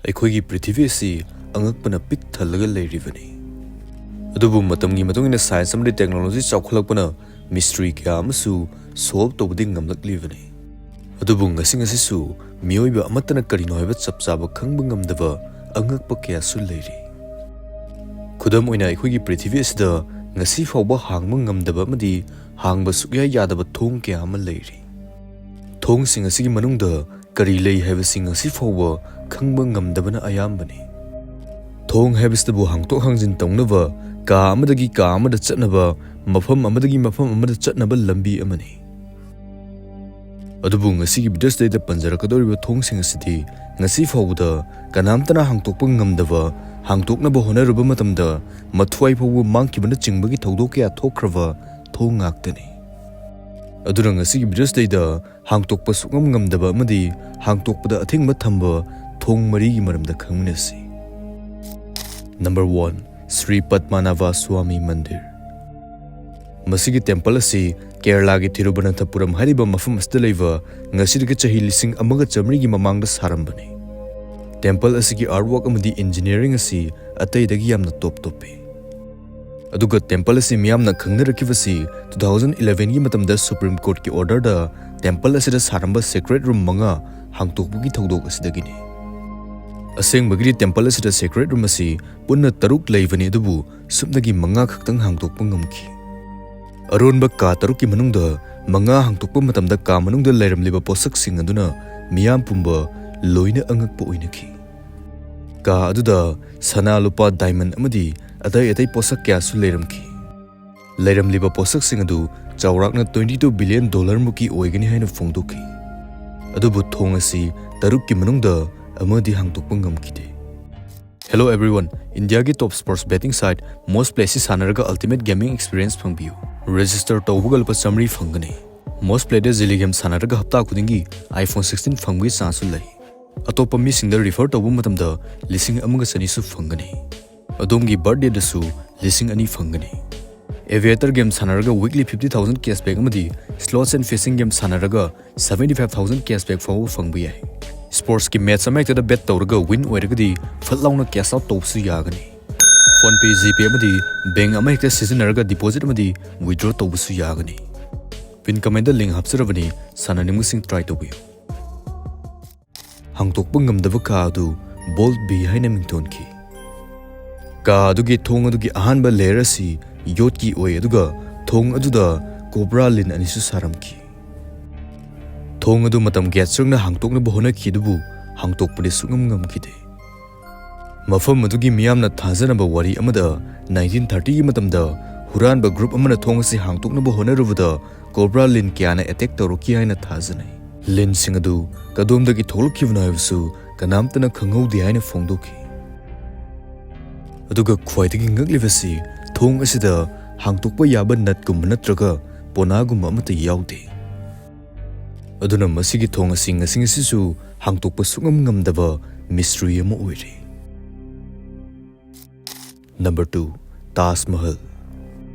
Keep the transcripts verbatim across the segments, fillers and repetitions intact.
ꯑꯩꯈꯣꯏꯒꯤ ꯄ꯭ꯔꯤꯊꯤꯕꯤ ꯑꯁꯤ ꯑꯉꯛꯄꯅ ꯄꯤꯛ ꯊꯜꯂꯒ ꯂꯩꯔꯤꯕꯅꯤ꯫ ꯑꯗꯨꯕꯨ ꯃꯇꯝꯒꯤ ꯃꯇꯨꯡ ꯏꯟꯅ ꯁꯥꯏꯟꯁ ꯑꯃꯗꯤ ꯇꯦꯛꯅꯣꯂꯣꯖꯤ ꯆꯥꯎꯈꯠꯂꯛꯄꯅ ꯃꯤꯁꯇ꯭ꯔꯤ ꯀꯌꯥ ꯑꯃꯁꯨ ꯁꯣꯜꯕ ꯇꯧꯕꯗꯤ ꯉꯝꯂꯛꯂꯤꯕꯅꯤ꯫ ꯑꯗꯨꯕꯨ ꯉꯁꯤ ꯉꯁꯤꯁꯨ ꯃꯤꯑꯣꯏꯕ ꯑꯃꯠꯇꯅ ꯀꯔꯤꯅꯣ ꯍꯥꯏꯕ ꯆꯞ ꯆꯥꯕ ꯈꯪꯕ ꯉꯝꯗꯕ ꯑꯉꯛꯄ ꯀꯌꯥꯁꯨ ꯂꯩꯔꯤ꯫ ꯈꯨꯗꯝ ꯑꯣꯏꯅ, ꯑꯩꯈꯣꯏꯒꯤ ꯄ꯭ꯔꯤꯊꯤꯕꯤ ꯑꯁꯤꯗ ꯉꯁꯤ ꯐꯥꯎꯕ ꯍꯥꯡꯕ ꯉꯝꯗꯕ ꯑꯃꯗꯤ ꯍꯥꯡꯕ ꯁꯨꯛꯌꯥ ꯌꯥꯗꯕ ꯊꯣꯡ ꯀꯌꯥ ꯑꯃ ꯂꯩꯔꯤ꯫ ꯊꯣꯡꯁꯤꯡ ꯑꯁꯤꯒꯤ ꯃꯅꯨꯡꯗ ꯀꯔꯤ ꯂꯩ ꯍꯥꯏꯕꯁꯤ ꯉꯁꯤ ꯐꯥꯎꯕ ꯈꯪꯕ ꯉꯝꯗꯕꯅ ꯑꯌꯥꯝꯕꯅꯤ꯫ ꯊꯣꯡ ꯍꯥꯏꯕꯁꯤꯗꯕꯨ ꯍꯥꯡꯗꯣꯛ ꯍꯥꯡꯖꯤꯟ ꯇꯧꯅꯕ, ꯀꯥ ꯑꯃꯗꯒꯤ ꯀꯥ ꯑꯃꯗ ꯆꯠꯅꯕ, ꯃꯐꯝ ꯑꯃꯗꯒꯤ ꯃꯐꯝ ꯑꯃꯗ ꯆꯠꯅꯕ ꯂꯝꯕꯤ ꯑꯃꯅꯤ꯫ ꯑꯗꯨꯕꯨ ꯉꯁꯤꯒꯤ ꯚꯤꯗꯤꯑꯣꯁꯤꯗꯩꯗ ꯄꯟꯖꯔꯛꯀꯗꯧꯔꯤꯕ ꯊꯣꯡꯁꯤꯡ ꯑꯁꯤꯗꯤ ꯉꯁꯤ ꯐꯥꯎꯕꯗ ꯀꯅꯥꯝꯇꯅ ꯍꯥꯡꯇꯣꯛꯄ ꯉꯝꯗꯕ, ꯍꯥꯡꯇꯣꯛꯅꯕ ꯍꯣꯠꯅꯔꯨꯕ ꯃꯇꯝꯗ ꯃꯊ꯭ꯋꯥꯏ ꯐꯥꯎꯕ ꯃꯥꯡꯈꯤꯕꯅꯆꯤꯡꯕꯒꯤ ꯊꯧꯗꯣꯛ ꯀꯌꯥ ꯊꯣꯛꯈ꯭ꯔꯕ ꯊꯣꯡ ꯉꯥꯛꯇꯅꯤ꯫ ꯑꯗꯨꯅ ꯉꯁꯤꯒꯤ ꯚꯤꯗꯤꯑꯣꯁꯤꯗꯩꯗ ꯍꯥꯡꯇꯣꯛꯄ ꯁꯨꯛꯉꯝ ꯉꯝꯗꯕ ꯑꯃꯗꯤ ꯍꯥꯡꯇꯣꯛꯄꯗ ꯑꯊꯤꯡꯕ ꯊꯝꯕ ꯊꯣꯡ ꯃꯔꯤꯒꯤ ꯃꯔꯝꯗ ꯈꯪꯃꯤꯟꯅꯁꯤ꯫ ꯅꯝꯕꯔ ꯋꯥꯟ, ꯁ꯭ꯔꯤ ꯄꯗꯃꯅꯥꯚ ꯁ꯭ꯋꯥꯃꯤ ꯃꯟꯗꯤꯔ꯫ ꯃꯁꯤꯒꯤ ꯇꯦꯝꯄꯜ ꯑꯁꯤ ꯀꯦꯔꯂꯥꯒꯤ ꯊꯤꯔꯨꯕꯅꯟꯊꯄꯨꯔꯝ ꯍꯥꯏꯔꯤꯕ ꯃꯐꯝ ꯑꯁꯤꯗ ꯂꯩꯕ ꯉꯁꯤꯗꯒꯤ ꯆꯍꯤ ꯂꯤꯁꯤꯡ ꯑꯃꯒ ꯆꯥꯃꯔꯤꯒꯤ ꯃꯃꯥꯡꯗ ꯁꯥꯔꯝꯕꯅꯤ꯫ ꯇꯦꯝꯄꯜ ꯑꯁꯤꯒꯤ ꯑꯥꯔꯠꯋꯥꯔꯛ ꯑꯃꯗꯤ ꯏꯟꯖꯤꯅꯤꯌꯔꯤꯡ ꯑꯁꯤ ꯑꯇꯩꯗꯒꯤ ꯌꯥꯝꯅ ꯇꯣꯞ ꯇꯣꯞꯄꯤ꯫ ꯑꯗꯨꯒ ꯇꯦꯝꯄꯜ ꯑꯁꯤ ꯃꯤꯌꯥꯝꯅ ꯈꯪꯅꯔꯛꯈꯤꯕꯁꯤ two thousand elevenꯒꯤ ꯃꯇꯝꯗ ꯁꯨꯄ꯭ꯔꯤꯝ ꯀꯣꯔꯠꯀꯤ ꯑꯣꯔꯗꯔꯗ ꯇꯦꯝꯄꯜ ꯑꯁꯤꯗ ꯁꯥꯔꯝꯕ ꯁꯦꯀ꯭ꯔꯦꯠ ꯔꯨꯝ ꯃꯉꯥ ꯍꯥꯡꯇꯣꯛꯄꯒꯤ ꯊꯧꯗꯣꯛ ꯑꯁꯤꯗꯒꯤꯅꯤ꯫ ꯑꯁꯦꯡꯕꯒꯤꯗꯤ ꯇꯦꯝꯄꯜ ꯑꯁꯤꯗ ꯁꯦꯀ꯭ꯔꯦꯠ ꯔꯨꯝ ꯑꯁꯤ ꯄꯨꯟꯅ ꯇꯔꯨꯛ ꯂꯩꯕꯅꯤ, ꯑꯗꯨꯕꯨ ꯁꯨꯞꯅꯒꯤ ꯃꯉꯥ ꯈꯛꯇꯪ ꯍꯥꯡꯇꯣꯛꯄ ꯉꯝꯈꯤ꯫ ꯑꯔꯣꯟꯕ ꯀꯥ ꯇꯔꯨꯛꯀꯤ ꯃꯅꯨꯡꯗ ꯃꯉꯥ ꯍꯥꯡꯇꯣꯛꯄ ꯃꯇꯝꯗ ꯀꯥ ꯃꯅꯨꯡꯗ ꯂꯩꯔꯝꯂꯤꯕ ꯄꯣꯠꯁꯛꯁꯤꯡ ꯑꯗꯨꯅ ꯃꯤꯌꯥꯝ ꯄꯨꯝꯕ ꯂꯣꯏꯅ ꯑꯉꯛꯄ ꯑꯣꯏꯅꯈꯤ꯫ ꯀꯥ ꯑꯗꯨꯗ ꯁꯅꯥ, ꯂꯨꯄꯥ, ꯗꯥꯏꯃꯟ ꯑꯃꯗꯤ ꯑꯇꯩ ꯑꯇꯩ ꯄꯣꯠꯁꯛ ꯀꯌꯥꯁꯨ ꯂꯩꯔꯝꯈꯤ꯫ ꯂꯩꯔꯝꯂꯤꯕ ꯄꯣꯠꯁꯛꯁꯤꯡ ꯑꯗꯨ ꯆꯥꯎꯔꯥꯛꯅ twenty two billion dollar ꯃꯨꯛꯀꯤ ꯑꯣꯏꯒꯅꯤ ꯍꯥꯏꯅ ꯐꯣꯡꯗꯣꯛꯈꯤ꯫ ꯑꯗꯨꯕꯨ ꯊꯣꯡ ꯑꯁꯤ ꯇꯔꯨꯛꯀꯤ ꯃꯅꯨꯡꯗ ꯑꯃꯗꯤ ꯍꯥꯡꯗꯣꯛꯄ ꯉꯝꯈꯤꯗꯦ꯫ Hello everyone, ꯏꯟꯗꯤꯌꯥꯒꯤ ꯇꯣꯞ ꯁ꯭ꯄꯣꯔꯠꯁ ꯕꯦꯇꯤꯡ ꯁꯥꯏꯠ ꯃꯣꯁ ꯄ꯭ꯂꯦꯁꯤ ꯁꯥꯟꯅꯔꯒ ꯑꯜꯇꯤꯃꯦꯠ ꯒꯦꯃꯤꯡ ꯑꯦꯛꯁꯄꯤꯔꯤꯌꯟꯁ ꯐꯪꯕꯤꯌꯨ꯫ ꯔꯦꯖꯤꯁꯇꯔ ꯇꯧꯕꯒ ꯂꯨꯄꯥ ꯆꯥꯃꯔꯤ ꯐꯪꯒꯅꯤ꯫ ꯃꯣꯁ ꯄ꯭ꯂꯦꯗ ꯖꯤꯂꯤ ꯒꯦꯝ ꯁꯥꯟꯅꯔꯒ ꯍꯞꯇꯥ ꯈꯨꯗꯤꯡꯒꯤ iPhone sixteen ꯐꯪꯕꯒꯤ ꯆꯥꯟꯁꯁꯨ ꯂꯩ꯫ ꯑꯇꯣꯞꯄ ꯃꯤꯁꯤꯡꯗ ꯔꯤꯐꯔ ꯇꯧꯕ ꯃꯇꯝꯗ ꯂꯤꯁꯤꯡ ꯑꯃꯒ ꯆꯅꯤꯁꯨ ꯐꯪꯒꯅꯤ꯫ ꯑꯗꯣꯝꯒꯤ ꯕꯥꯔꯠꯗꯦꯗꯁꯨ ꯂꯤꯁꯤꯡ ꯑꯅꯤ ꯐꯪꯒꯅꯤ꯫ ꯑꯦꯚꯤꯌꯦꯇꯔ ꯒꯦꯝ ꯁꯥꯟꯅꯔꯒ ꯋꯤꯛꯂꯤ fifty thousand cashback ꯑꯃꯗꯤ Slots and Fishing ꯒꯦꯝ ꯁꯥꯟꯅꯔꯒ seventy five thousand cashback ꯐꯥꯎꯕ ꯐꯪꯕ ꯌꯥꯏ꯫ ꯁ꯭ꯄꯣꯔꯠꯁꯀꯤ ꯃꯦꯠꯆ ꯑꯃꯍꯦꯛꯇꯗ ꯕꯦꯠ ꯇꯧꯔꯒ ꯋꯤꯟ ꯑꯣꯏꯔꯒꯗꯤ ꯐꯠ ꯂꯥꯎꯅ ꯀꯦꯁ ꯑꯥꯎꯠ ꯇꯧꯕꯁꯨ ꯌꯥꯒꯅꯤ꯫ PhonePe, GPay ꯑꯃꯗꯤ ꯕꯦꯡꯛ ꯑꯃꯍꯦꯛꯇ ꯁꯤꯖꯤꯟꯅꯔꯒ ꯗꯤꯄꯣꯖꯤꯠ ꯑꯃꯗꯤ ꯋꯤꯗ꯭ꯔꯣ ꯇꯧꯕꯁꯨ ꯌꯥꯒꯅꯤ꯫ ꯄꯤꯟ ꯀꯃꯦꯟꯗ ꯂꯤꯡꯛ ꯍꯥꯞꯆꯔꯕꯅꯤ, ꯁꯥꯟꯅꯅꯤꯡꯕꯁꯤꯡ ꯇ꯭ꯔꯥꯏ ꯇꯧꯕꯤꯌꯨ꯫ ꯍꯥꯡꯇꯣꯛꯄ ꯉꯝꯗꯕ ꯀꯥ ꯑꯗꯨ ꯕꯣꯜꯠ ꯕꯤ ꯍꯥꯏꯅ ꯃꯤꯡꯊꯣꯟꯈꯤ꯫ ꯀꯥ ꯑꯗꯨꯒꯤ ꯊꯣꯡ ꯑꯗꯨꯒꯤ ꯑꯍꯥꯟꯕ ꯂꯦꯌꯔ ꯑꯁꯤ ꯌꯣꯠꯀꯤ ꯑꯣꯏ, ꯑꯗꯨꯒ ꯊꯣꯡ ꯑꯗꯨꯗ ꯀꯣꯕ꯭ꯔꯥ ꯂꯤꯟ ꯑꯅꯤꯁꯨ ꯁꯥꯔꯝꯈꯤ꯫ ꯊꯣꯡ ꯑꯗꯨ ꯃꯇꯝ ꯀꯌꯥ ꯆꯪꯅ ꯍꯥꯡꯇꯣꯛꯅꯕ ꯍꯣꯠꯅꯈꯤ, ꯑꯗꯨꯕꯨ ꯍꯥꯡꯇꯣꯛꯄꯗꯤ ꯁꯨꯡꯉꯝ ꯉꯝꯈꯤꯗꯦ꯫ ꯃꯐꯝ ꯑꯗꯨꯒꯤ ꯃꯤꯌꯥꯝꯅ ꯊꯥꯖꯅꯕ ꯋꯥꯔꯤ ꯑꯃꯗ, ꯅꯥꯏꯟꯇꯤꯟ ꯊꯥꯔꯇꯤꯒꯤ ꯃꯇꯝꯗ ꯍꯨꯔꯥꯟꯕ ꯒ꯭ꯔꯨꯞ ꯑꯃꯅ ꯊꯣꯡ ꯑꯁꯤ ꯍꯥꯡꯇꯣꯛꯅꯕ ꯍꯣꯠꯅꯔꯨꯕꯗ ꯀꯣꯕ꯭ꯔꯥ ꯂꯤꯟ ꯀꯌꯥꯅ ꯑꯦꯇꯦꯛ ꯇꯧꯔꯛꯈꯤ ꯍꯥꯏꯅ ꯊꯥꯖꯅꯩ꯫ ꯂꯤꯟꯁꯤꯡ ꯑꯗꯨ ꯀꯗꯣꯝꯗꯒꯤ ꯊꯣꯛꯂꯛꯈꯤꯕꯅꯣ ꯍꯥꯏꯕꯁꯨ ꯀꯅꯥꯝꯇꯅ ꯈꯪꯍꯧꯗꯦ ꯍꯥꯏꯅ ꯐꯣꯡꯗꯣꯛꯈꯤ꯫ ꯑꯗꯨꯒ ꯈ꯭ꯋꯥꯏꯗꯒꯤ ꯉꯛꯂꯤꯕꯁꯤ, ꯊꯣꯡ ꯑꯁꯤꯗ ꯍꯥꯡꯇꯣꯛꯄ ꯌꯥꯕ ꯅꯠꯀꯨꯝꯕ ꯅꯠꯇ꯭ꯔꯒ ꯄꯣꯅꯥꯒꯨꯝꯕ ꯑꯃꯠꯇ ꯌꯥꯎꯗꯦ꯫ ꯑꯗꯨꯅ ꯃꯁꯤꯒꯤ ꯊꯣꯡ ꯑꯁꯤ ꯉꯁꯤ ꯉꯁꯤꯁꯨ ꯍꯥꯡꯇꯣꯛꯄ ꯁꯨꯡꯉꯝ ꯉꯝꯗꯕ ꯃꯤꯁꯇ꯭ꯔꯤ ꯑꯃ ꯑꯣꯏꯔꯤ꯫ Number two, Taj Mahal.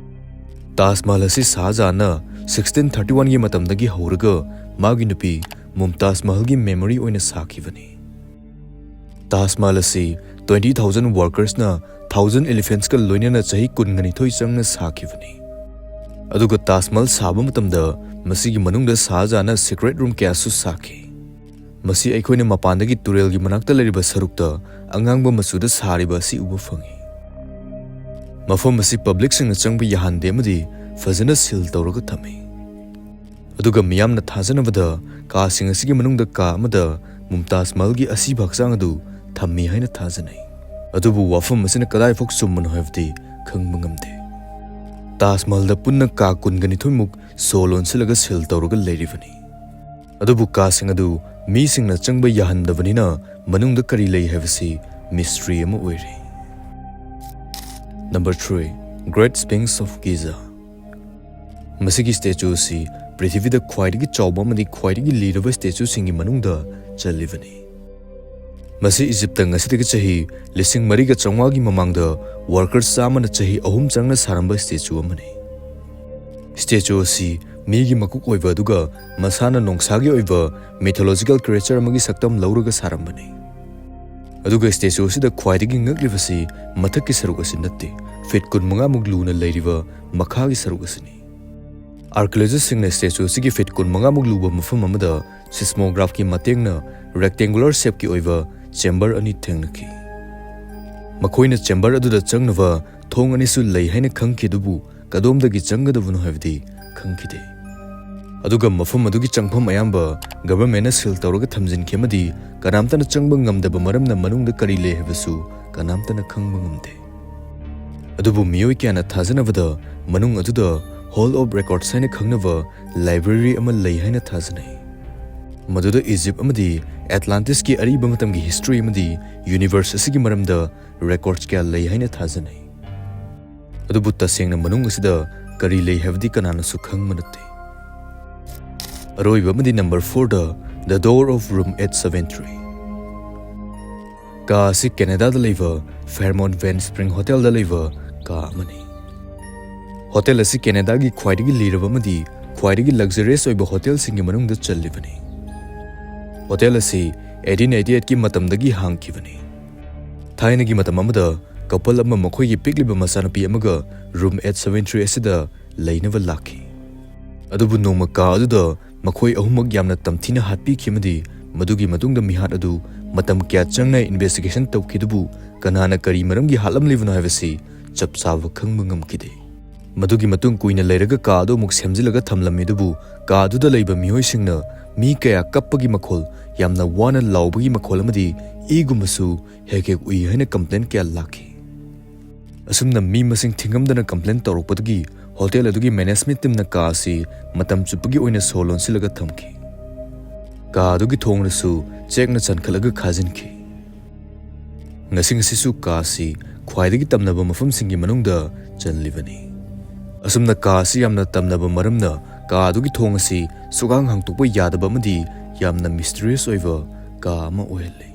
ꯇꯥꯖ ꯃꯍꯜ ꯑꯁꯤ ꯁꯥꯍꯖꯥꯟꯅ ꯁꯤꯛꯁꯇꯤꯟ ꯊꯥꯔꯇꯤ ꯋꯥꯟꯒꯤ ꯃꯇꯝꯗꯒꯤ ꯍꯧꯔꯒ ꯃꯥꯒꯤ ꯅꯨꯄꯤ ꯃꯨꯝꯇꯥꯖ ꯃꯍꯜꯒꯤ ꯃꯦꯃꯣꯔꯤ ꯑꯣꯏꯅ ꯁꯥꯈꯤꯕꯅꯤ꯫ ꯇꯥꯖ ꯃꯍꯜ ꯑꯁꯤ ꯇ꯭ꯋꯦꯟꯇꯤ ꯊꯥꯎꯖꯟ ꯋꯥꯔꯀꯔꯁꯅ ꯊꯥꯎꯖꯟ ꯏꯂꯤꯐꯦꯟꯠꯁꯀ ꯂꯣꯏꯅꯅ ꯆꯍꯤ ꯀꯨꯟꯒ ꯅꯤꯊꯣꯏ ꯆꯪꯅ ꯁꯥꯈꯤꯕꯅꯤ꯫ ꯑꯗꯨꯒ ꯇꯥꯖ ꯃꯍꯜ ꯁꯥꯕ ꯃꯇꯝꯗ ꯃꯁꯤꯒꯤ ꯃꯅꯨꯡꯗ ꯁꯥꯍꯖꯥꯟꯅ ꯁꯤꯀ꯭ꯔꯦꯠ ꯔꯨꯝ ꯀꯌꯥꯁꯨ ꯁꯥꯈꯤ꯫ ꯃꯁꯤ ꯑꯩꯈꯣꯏꯅ ꯃꯄꯥꯟꯗꯒꯤ ꯇꯨꯔꯦꯜꯒꯤ ꯃꯅꯥꯛꯇ ꯂꯩꯔꯤꯕ ꯁꯔꯨꯛꯇ ꯑꯉꯥꯡꯕ ꯃꯆꯨꯗ ꯁꯥꯔꯤꯕ ꯑꯁꯤ ꯎꯕ ꯐꯪꯏ꯫ ꯃꯐꯝ ꯑꯁꯤ ꯄꯕ꯭ꯂꯤꯛꯁꯤꯡꯅ ꯆꯪꯕ ꯌꯥꯍꯟꯗꯦ ꯑꯃꯗꯤ ꯐꯖꯅ ꯁꯤꯜ ꯇꯧꯔꯒ ꯊꯝꯃꯤ꯫ ꯑꯗꯨꯒ ꯃꯤꯌꯥꯝꯅ ꯊꯥꯖꯅꯕꯗ ꯀꯥꯁꯤꯡ ꯑꯁꯤꯒꯤ ꯃꯅꯨꯡꯗ ꯀꯥ ꯑꯃꯗ ꯃꯨꯝꯇꯥꯖ ꯃꯍꯜꯒꯤ ꯑꯁꯤꯕ ꯍꯛꯆꯥꯡ ꯑꯗꯨ ꯊꯝꯃꯤ ꯍꯥꯏꯅ ꯊꯥꯖꯅꯩ꯫ ꯑꯗꯨꯕꯨ ꯋꯥꯐꯝ ꯑꯁꯤꯅ ꯀꯗꯥꯏꯐꯥꯎ ꯆꯨꯝꯕꯅꯣ ꯍꯥꯏꯕꯗꯤ ꯈꯪꯕ ꯉꯝꯗꯦ꯫ ꯇꯥꯖ ꯃꯍꯜꯗ ꯄꯨꯟꯅ ꯀꯥ ꯀꯨꯟꯒ ꯅꯤꯊꯣꯏꯃꯨꯛ ꯁꯣ ꯂꯣꯟꯁꯤꯜꯂꯒ ꯁꯤꯜ ꯇꯧꯔꯒ ꯂꯩꯔꯤꯕꯅꯤ꯫ ꯑꯗꯨꯕꯨ ꯀꯥꯁꯤꯡ ꯑꯗꯨ ꯃꯤꯁꯤꯡꯅ ꯆꯪꯕ ꯌꯥꯍꯟꯗꯕꯅꯤꯅ ꯃꯅꯨꯡꯗ ꯀꯔꯤ ꯂꯩ ꯍꯥꯏꯕꯁꯤ ꯃꯤꯁꯇ꯭ꯔꯤ ꯑꯃ ꯑꯣꯏꯔꯤ꯫ Number three, Great Sphinx of Giza꯫ ꯃꯁꯤꯒꯤ ꯁ꯭ꯇꯦꯆꯨ ꯑꯁꯤ ꯄ꯭ꯔꯤꯊꯤꯕꯤꯗ ꯈ꯭ꯋꯥꯏꯗꯒꯤ ꯆꯥꯎꯕ ꯑꯃꯗꯤ ꯈ꯭ꯋꯥꯏꯗꯒꯤ ꯂꯤꯔꯕ ꯁ꯭ꯇꯦꯆꯨꯁꯤꯡꯒꯤ ꯃꯅꯨꯡꯗ ꯆꯜꯂꯤꯕꯅꯤ꯫ ꯃꯁꯤ ꯏꯖꯤꯞꯇ ꯉꯁꯤꯗꯒꯤ ꯆꯍꯤ ꯂꯤꯁꯤꯡ ꯃꯔꯤꯒ ꯆꯥꯝꯃꯉꯥꯒꯤ ꯃꯃꯥꯡꯗ ꯋꯥꯔꯀꯔ ꯆꯥꯝꯃꯅ ꯆꯍꯤ ꯑꯍꯨꯝ ꯆꯪꯅ ꯁꯥꯔꯝꯕ ꯁ꯭ꯇꯦꯆꯨ ꯑꯃꯅꯤ꯫ ꯁ꯭ꯇꯦꯆꯨ ꯑꯁꯤ ꯃꯤꯒꯤ ꯃꯀꯣꯛ ꯑꯣꯏꯕ ꯑꯗꯨꯒ ꯃꯁꯥꯅ ꯅꯣꯡꯁꯥꯒꯤ ꯑꯣꯏꯕ mythological creature ꯑꯃꯒꯤ ꯁꯛꯇꯝ ꯂꯧꯔꯒ ꯁꯥꯔꯝꯕꯅꯤ꯫ ꯑꯗꯨꯒ statue ꯑꯁꯤꯗ ꯈ꯭ꯋꯥꯏꯗꯒꯤ ꯉꯛꯂꯤꯕꯁꯤ ꯃꯊꯛꯀꯤ ꯁꯔꯨꯛ ꯑꯁꯤ ꯅꯠꯇꯦ, feet ꯀꯨꯟꯃꯉꯥꯃꯨꯛ ꯂꯨꯅ ꯂꯩꯔꯤꯕ ꯃꯈꯥꯒꯤ ꯁꯔꯨꯛ ꯑꯁꯤꯅꯤ꯫ Archaeologistꯁꯤꯡꯅ statue ꯑꯁꯤꯒꯤ feet ꯀꯨꯟꯃꯉꯥꯃꯨꯛ ꯂꯨꯕ ꯃꯐꯝ ꯑꯃꯗ seismographꯀꯤ ꯃꯇꯦꯡꯅ rectangular shapeꯀꯤ ꯑꯣꯏꯕ chamber ꯑꯅꯤ ꯊꯦꯡꯅꯈꯤ꯫ ꯃꯈꯣꯏꯅ chamber ꯑꯗꯨꯗ ꯆꯪꯅꯕ ꯊꯣꯡ ꯑꯅꯤꯁꯨ ꯂꯩ ꯍꯥꯏꯅ ꯈꯪꯈꯤ, ꯑꯗꯨꯕꯨ ꯀꯗꯣꯝꯗꯒꯤ ꯆꯪꯒꯗꯕꯅꯣ ꯍꯥꯏꯕꯗꯤ ꯈꯪꯈꯤꯗꯦ꯫ ꯑꯗꯨꯒ ꯃꯐꯝ ꯑꯗꯨꯒꯤ ꯆꯪꯐꯝ ꯑꯌꯥꯝꯕ governmentꯅ seal ꯇꯧꯔꯒ ꯊꯝꯖꯤꯟꯈꯤ ꯑꯃꯗꯤ ꯀꯅꯥꯝꯇꯅ ꯆꯪꯕ ꯉꯝꯗꯕ ꯃꯔꯝꯅ ꯃꯅꯨꯡꯗ ꯀꯔꯤ ꯂꯩ ꯍꯥꯏꯕꯁꯨ ꯀꯅꯥꯝꯇꯅ ꯈꯪꯕ ꯉꯝꯗꯦ꯫ ꯑꯗꯨꯕꯨ ꯃꯤꯑꯣꯏ ꯀꯌꯥꯅ ꯊꯥꯖꯅꯕꯗ ꯃꯅꯨꯡ ꯑꯗꯨꯗ Hall of Records ꯍꯥꯏꯅ ꯈꯪꯅꯕ library ꯑꯃ ꯂꯩ ꯍꯥꯏꯅ ꯊꯥꯖꯅꯩ꯫ ꯃꯗꯨꯗ Egypt ꯑꯃꯗꯤ Atlantisꯀꯤ ꯑꯔꯤꯕ ꯃꯇꯝꯒꯤ history ꯑꯃꯗꯤ universe ꯑꯁꯤꯒꯤ ꯃꯔꯝꯗ records ꯀꯌꯥ ꯂꯩ ꯍꯥꯏꯅ ꯊꯥꯖꯅꯩ꯫ ꯑꯗꯨꯕꯨ ꯇꯁꯦꯡꯅ ꯃꯅꯨꯡ ꯑꯁꯤꯗ ꯀꯔꯤ ꯂꯩ ꯍꯥꯏꯕꯗꯤ ꯀꯅꯥꯅꯁꯨ ꯈꯪꯕ ꯅꯠꯇꯦ꯫ ꯑꯔꯣꯏꯕ ꯑꯃꯗꯤ number fourꯗ The Door of Room eight seven three꯫ ꯀꯥ ꯑꯁꯤ Canadaꯗ ꯂꯩꯕ Fairmont Van Spring Hotelꯗ ꯂꯩꯕ ꯀꯥ ꯑꯃꯅꯤ꯫ Hotel ꯑꯁꯤ Canadaꯒꯤ ꯈ꯭ꯋꯥꯏꯗꯒꯤ ꯂꯤꯔꯕ ꯑꯃꯗꯤ ꯈ꯭ꯋꯥꯏꯗꯒꯤ luxurious ꯑꯣꯏꯕ hotelꯁꯤꯡꯒꯤ ꯃꯅꯨꯡꯗ ꯆꯜꯂꯤꯕꯅꯤ꯫ Hotel ꯑꯁꯤ eighteen eighty eightꯀꯤ ꯃꯇꯝꯗꯒꯤ ꯍꯥꯡꯈꯤꯕꯅꯤ꯫ ꯊꯥꯏꯅꯒꯤ ꯃꯇꯝ ꯑꯃꯗ couple ꯑꯃ ꯃꯈꯣꯏꯒꯤ ꯄꯤꯛꯂꯤꯕ ꯃꯆꯥꯅꯨꯄꯤ ꯑꯃꯒ room eight seven three ꯑꯁꯤꯗ ꯂꯩꯅꯕ ꯂꯥꯛꯈꯤ꯫ ꯑꯗꯨꯕꯨ ꯅꯣꯡꯃ ꯀꯥ ꯑꯗꯨꯗ ꯃꯈꯣꯏ ꯑꯍꯨꯝꯃꯛ ꯌꯥꯝꯅ ꯇꯝꯊꯤꯅ ꯍꯥꯠꯄꯤꯈꯤ ꯑꯃꯗꯤ ꯃꯗꯨꯒꯤ ꯃꯇꯨꯡꯗ ꯃꯤꯍꯥꯠ ꯑꯗꯨ ꯃꯇꯝ ꯀꯌꯥ ꯆꯪꯅ investigation ꯇꯧꯈꯤ, ꯑꯗꯨꯕꯨ ꯀꯅꯥꯅ ꯀꯔꯤ ꯃꯔꯝꯒꯤ ꯍꯥꯠꯂꯝꯂꯤꯕꯅꯣ ꯍꯥꯏꯕꯁꯤ ꯆꯞ ꯆꯥꯕ ꯈꯪꯕ ꯉꯝꯈꯤꯗꯦ꯫ ꯃꯗꯨꯒꯤ ꯃꯇꯨꯡ ꯀꯨꯏꯅ ꯂꯩꯔꯒ ꯀꯥ ꯑꯗꯨ ꯑꯃꯨꯛ ꯁꯦꯝꯖꯤꯜꯂꯒ ꯊꯝꯂꯝꯃꯤ, ꯑꯗꯨꯕꯨ ꯀꯥ ꯑꯗꯨꯗ ꯂꯩꯕ ꯃꯤꯑꯣꯏꯁꯤꯡꯅ ꯃꯤ ꯀꯌꯥ ꯀꯞꯄꯒꯤ ꯃꯈꯣꯜ, ꯌꯥꯝꯅ ꯋꯥꯅ ꯂꯥꯎꯕꯒꯤ ꯃꯈꯣꯜ ꯑꯃꯗꯤ ꯏꯒꯨꯝꯕꯁꯨ ꯍꯦꯛ ꯍꯦꯛ ꯎꯏ ꯍꯥꯏꯅ complaint ꯀꯌꯥ ꯂꯥꯛꯈꯤ꯫ ꯑꯁꯨꯝꯅ ꯃꯤ ꯃꯁꯤꯡ ꯊꯤꯉꯝꯗꯅ complaint ꯇꯧꯔꯛꯄꯗꯒꯤ hotel ꯑꯗꯨꯒꯤ management teamꯅ ꯀꯥ ꯑꯁꯤ ꯃꯇꯝ ꯆꯨꯞꯄꯒꯤ ꯑꯣꯏꯅ ꯁꯣ ꯂꯣꯟꯁꯤꯜꯂꯒ ꯊꯝꯈꯤ꯫ ꯀꯥ ꯑꯗꯨꯒꯤ ꯊꯣꯡꯗꯁꯨ ꯆꯦꯛꯅ ꯆꯟꯈꯠꯂꯒ ꯈꯥꯖꯤꯟꯈꯤ꯫ ꯉꯁꯤ ꯉꯁꯤꯁꯨ ꯀꯥ ꯑꯁꯤ ꯈ꯭ꯋꯥꯏꯗꯒꯤ ꯇꯝꯅꯕ ꯃꯐꯝꯁꯤꯡꯒꯤ ꯃꯅꯨꯡꯗ ꯆꯜꯂꯤꯕꯅꯤ꯫ ꯑꯁꯨꯝꯅ ꯀꯥ ꯑꯁꯤ ꯌꯥꯝꯅ ꯇꯝꯅꯕ ꯃꯔꯝꯅ ꯀꯥ ꯑꯗꯨꯒꯤ ꯊꯣꯡ ꯑꯁꯤ ꯁꯨꯛꯍꯥꯡ ꯍꯥꯡꯗꯣꯛꯄ ꯌꯥꯗꯕ ꯑꯃꯗꯤ ꯌꯥꯝꯅ mysterious ꯑꯣꯏꯕ ꯀꯥ ꯑꯃ ꯑꯣꯏꯍꯜꯂꯤ꯫